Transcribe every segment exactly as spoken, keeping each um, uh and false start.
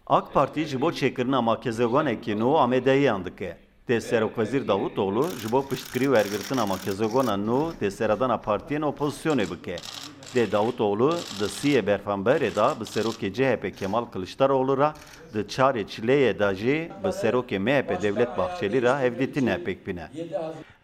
AK Partî ji bo çêkirina makezegonekî nû amêdehiyan dike. Dê Serokwezîr Davutoglu ji bo piştgirî û wergirtina makezegona nû dê seredana partiyên opozisyonê bike. Dê Davutoglu di siyê berfanberê de bi serokê C H P Kemal Kiliçdaroglu re, di çarê çileyê de jî bi serokê M H P Devlet Bahçelî re hevdîtinê pêk bîne.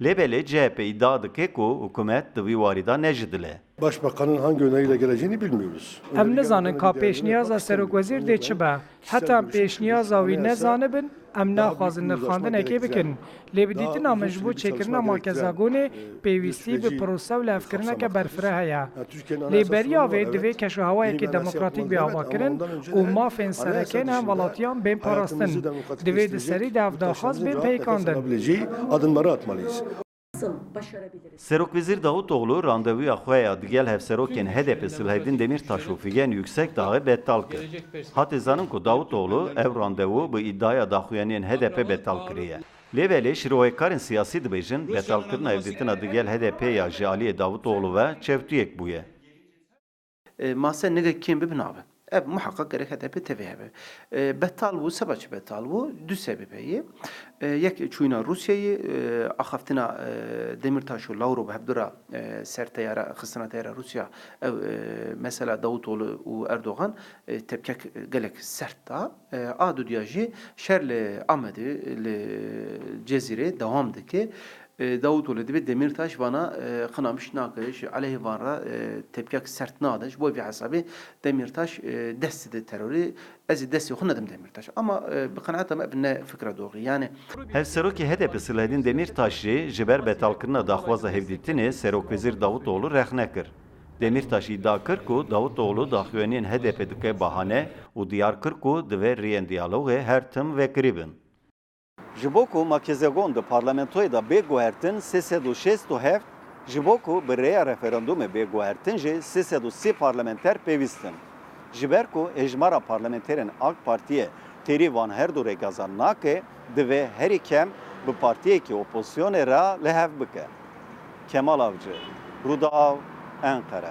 Lê belê C H P îdia dike ku hikûmet di vî warî de ne ji dil e. Başbakanın hangi öneriyle geleceğini bilmiyoruz. Em nizanin ka pêşniyaza serokwezîr dê çi be. Heta em pêşniyaza wî nezanibin, em naxwazin nirxandinekê bikin. Lê bi dîtina min ji bo çêkirina makezagonê pêwîstî bi prose û levkirineke berfireh heye. Lê beriya vê divê keşûhewayekî demokratîk bê avakirin û mafên sereke yên hemwelatiyan bên parastin. Divê di serî de ev daxwaz bên peyikandin. Serokwezîr Davutoglu randevuya xwe ya digel hevserokên H D P Silahedîn Demîrtaş û Figen Yüksekdağ'ê betal kir. Hate zanin ku Davutoglu ev randevu bi îdiaya daxuyaniyên H D P betal kiriye. Lê belê şîrovekarên siyasî dibêjin, betalkirina hevdîtina digel H D P ya ji aliyê Davutoglu ve çewtiyek bûye. E, mase nige kêm bibe nabe. Ev muheqeq gerek H D P tevê hebe. E, betal bû, seba çi betal bû? Du sebeb heye. E, yek çûyîna Rûsyayê, e, axaftina, e, Demîrtaş û Lavrov hevdu ra, e, ser teyara, xistina teyara Rûsya, ev, e, mesela Davutoglu û Erdogan, e, tepkek gelek sert da. E, a dudiya jî şer li Amedê, li Cezîrê dewam dike. E, Davutoglu dibê Demîrtaş vana, e, qinamiş nake, ji aleyhê van re, e, tepkek sert nade. Ji bo vî hesabê Demîrtaş, e, dest dide terorê. Ez ê destê xwe nedim Demîrtaş. Ama, e, bi qenaeta me ev ne fikra doğru. Yani Hevserokê H D P Silahedîn Demîrtaş jî ji ber betalkirina daxwaza hevdîtinê Serokwezîr Davutoglu rexne kir. Demîrtaş îdia kir ku Davutoglu daxuyaniyên H D P dike bahane û diyar kir ku divê riyên diyalogê her tim vekirî bin. Ji bo ku makezegon di parlamentoyê de bê guhertin sê sed û şêst û heft, ji bo ku bi rêya referandumê bê guhertin jî sê sed û sî parlamenter pêwîst in. Ji ber ku hêjmara parlamenterên AK Partiyê têrî van her du rêgazan nake, divê herî kem bi partiyekî opozisyonê re li hev bike. Kemal Avcı, Rûdaw, Enqere.